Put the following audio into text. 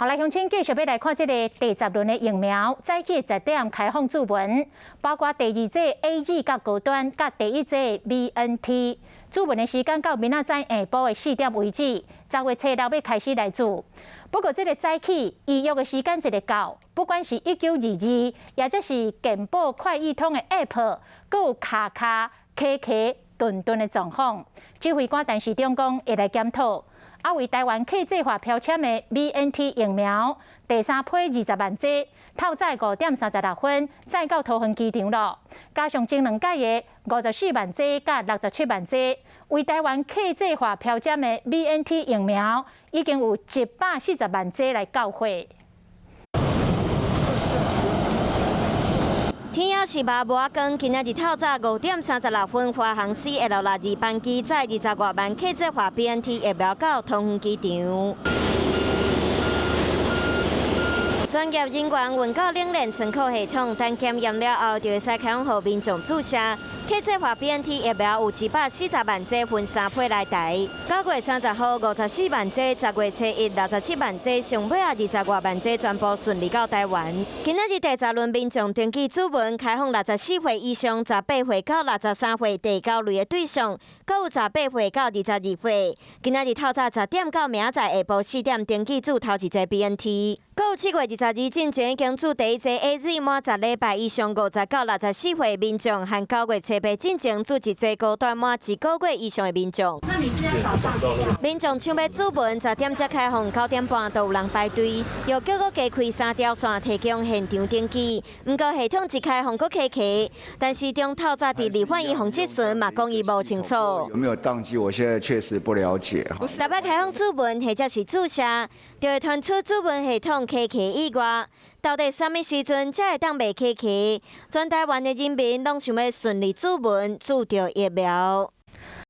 好來，鄉親繼續欲來看這个第十輪的疫苗，早起10點開放注文，包括第二劑 AZ 佮高端，佮第一劑 BNT。注文的時間到明仔載下晡的4點為止，10月初六欲開始來注。不過這个早起預約的時間一个到，不管是1922，抑者是健保快易通的 App，閣有卡卡、卡卡、頓頓的狀況。指揮官陳時中講會來檢討。啊，為台灣客製化標籤的 BNT 疫苗第三批20萬劑，透早5點36分載到桃園機場囉。加上前兩擺的54萬劑佮67萬劑，為台灣客製化標籤的 BNT 疫苗已經有140萬劑來到貨。天猶是暝無光，今仔日透早5點36分，華航 CL62班機載20外萬客製化 BNT 疫苗到桃園機場。專業人員運到冷鏈倉庫系統，等檢驗了後，就會使開放予民眾注射。客製化 BNT 疫苗有140萬劑，分三批來台。9月30號54萬劑，10月初一67萬劑，上尾仔20外萬劑全部順利到台灣。今仔日第十輪民眾登記注文開放64歲以上、18歲到63歲第九類的對象，閣有18歲到22歲。今仔日透早10點到明仔載下晡4點登記注頭一劑 BNT。閣有7月22進前已經注第一劑 AZ 滿10禮拜以上50到64歲民眾，和9月初八進前注一劑高端滿一個月以上的民眾。民眾搶欲注文，10點才開放，9點半都有人排隊，又閣閣加開三條線提供現場登記。毋過系統一開放閣卡卡，但是中透早佇立法院予質詢嘛，講伊無清楚。有沒有當機？我現在確實不了解。逐擺開放注文或者是注射，就會傳出注文系統卡卡以外，到底啥物時陣才會當袂卡卡？全台灣的人民攏想欲順利注文注著疫苗。